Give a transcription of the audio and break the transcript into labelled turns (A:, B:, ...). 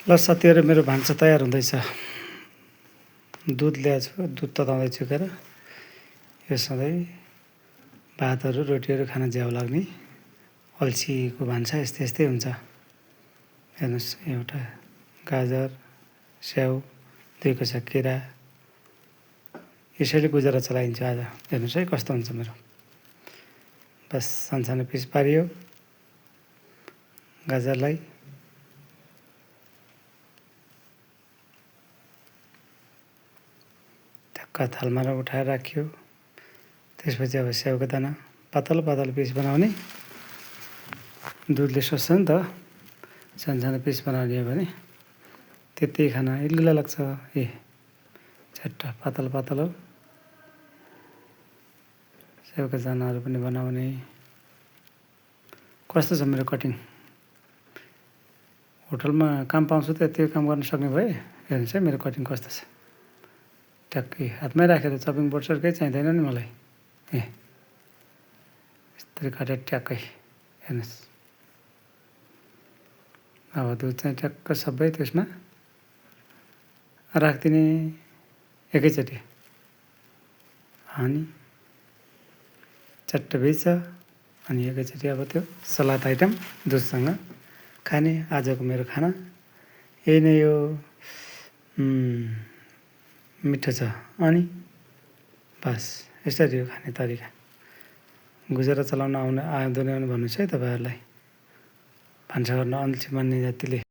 A: ल साथीहरू, मेरो भान्सा तयार हुँदैछ। दुध ल्याएको छु, दुध तताउँदैछु गएर। यो सधैँ भातहरू रोटीहरू खान ज्याउ लाग्ने अल्छीको भान्सा यस्तै यस्तै हुन्छ। हेर्नुहोस्, एउटा गाजर, स्याउ, 2 कोसा केरा, यसैले गुजारा चलाइन्छ आज। हेर्नुहोस् है कस्तो हुन्छ मेरो। बस सानसानो पिस पारियो गाजरलाई। टक्क थालमा उठाएर राखियो। त्यसपछि अब स्याउको दाना पातलो पातलो पिस बनाउने। दुधले सोच्छ नि त, सानसानो पिस बनाउने हो भने त्यति खान इल्लिला लाग्छ। झट्ट पातलो पातलो स्याउका दानाहरू पनि बनाउने। कस्तो छ मेरो कटिङ? होटलमा काम पाउँछु त त्यो काम गर्न सक्ने भए। हेर्नुहोस् है मेरो कटिङ कस्तो छ। ट्याक्कै हातमै राखेर चपिङ बोर्ड सर केही चाहिँदैन नि मलाई। यस्तरी काटेर ट्याक्कै हेर्नुहोस्। अब दुध चाहिँ ट्याक्क सबै त्यसमा राखिदिने एकैचोटि। अनि चट्ट भिज्छ। अनि एकैचोटि अब त्यो सलाद आइटम दुधसँग खाने। आजको मेरो खाना यही नै हो। मिठो छ। अनि बस यसरी हो खाने तरिका। गुजारा चलाउन आउँदैन भन्नुहोस् है तपाईँहरूलाई। भान्सा गर्न अल्छी मान्ने जातिले।